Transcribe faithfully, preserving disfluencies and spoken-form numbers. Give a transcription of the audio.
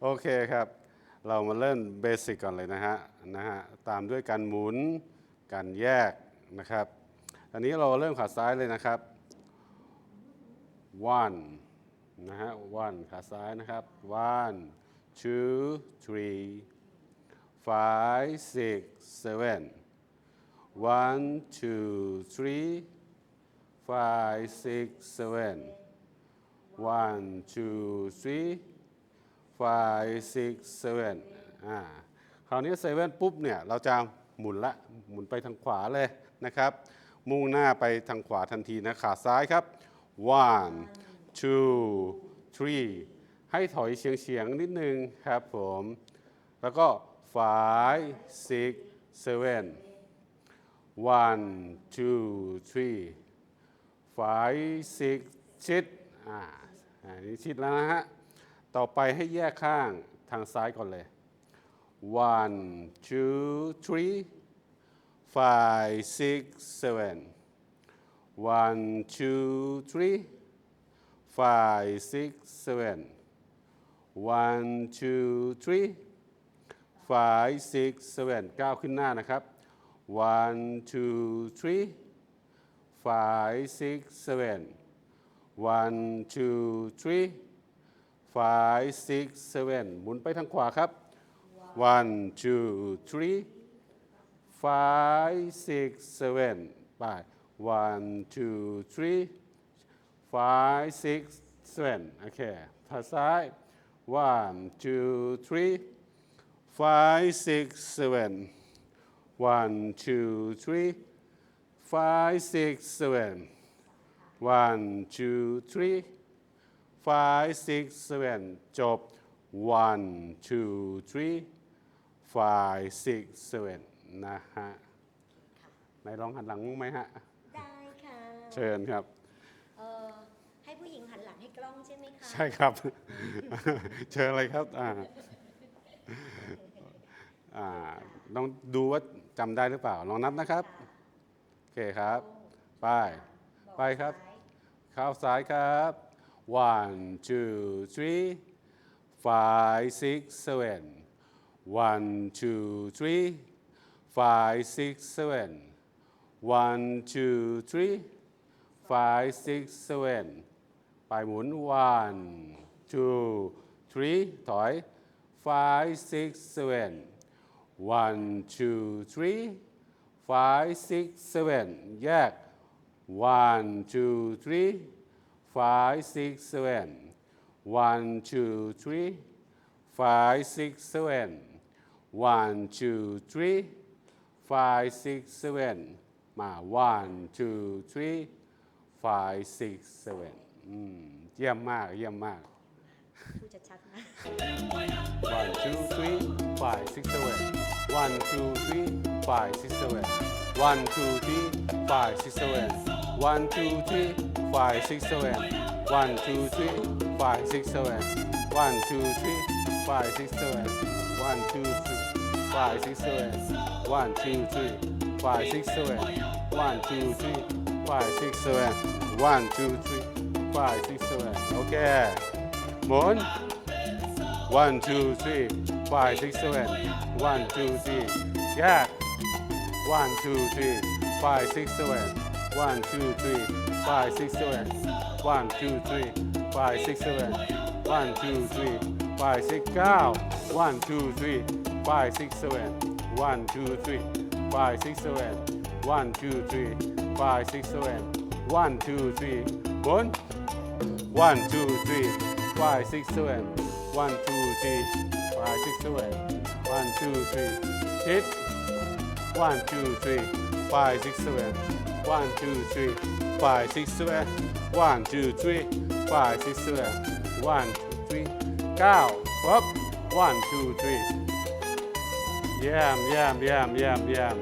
โอเคครับ เรามาเริ่มเบสิกก่อนเลยนะฮะนะฮะตามด้วยการหมุนการแยกนะครับ อันนี้เราเริ่มขาซ้ายเลยนะครับ one นะฮะ one ขาซ้ายนะครับ one two three five six seven one two three five six seven one two three five six seven อ่าคราวนี้ seven ปุ๊บเนี่ย เราจะหมุนละ หมุนไปทางขวาเลยนะครับ มุ่งหน้าไปทางขวาทันทีนะ ขาซ้ายครับ one two three ให้ถอยเฉียงๆนิดนึงครับผม แล้วก็ five six seven one two three five six ชิด อ่า อันนี้ชิดแล้วนะฮะ ต่อไปให้แยกข้างทางซ้ายก่อนเลย one two three five six seven one two three five six seven one two three five six seven ก้าวขึ้นหน้านะครับ one two three five six seven one two three five six seven หมุนไปทางขวาครับ one two three five six seven ไป one two three five six seven โอเคทางซ้าย one two three five six seven one two three five six seven one two three five six seven จบ one two three five six seven นะฮะ ค่ะ ไหนลองหันหลังมั้างไหมฮะ ได้ค่ะ เชิญครับ เอ่อให้ผู้หญิงหันหลังให้กล้องใช่ไหมคะ ใช่ครับ เชิญเลยครับอ่าอ่าลองดูว่าจำได้หรือเปล่า ลองนับนะครับ ค่ะ โอเคครับ ไป บอก ไปครับ ซ้าย เข้าซ้ายครับ one two three five six seven one two three five six seven one two three five six seven ไปหมุน one two three ถอย five six seven one two three five six seven แยก one two three five six seven one two three five six seven one two three five six seven มา one two three five six seven อืมเยี่ยมมาก เยี่ยมมาก พูดชัดๆนะ one two three five six seven one two three five six seven one two three five six seven one two three five six seven one two three five six seven one two three five six seven one two three five six seven one two three five six seven one two three five six seven one two three five six seven โอเค หมุน one two three five six seven one two three แยก one two three five six seven one two three five six seven one two three five six seven one two three five six เก้า one two three five six seven one two three five six seven one two three five six seven one two three หมุน one two three five six seven one two three five six seven one two three ชิด one two three five six seven one two three five six seven one two three five six seven one two three เก้าปุ๊บ one two three เยี่ยมเยี่ยมเยี่ยมเยี่ยมเยี่ยม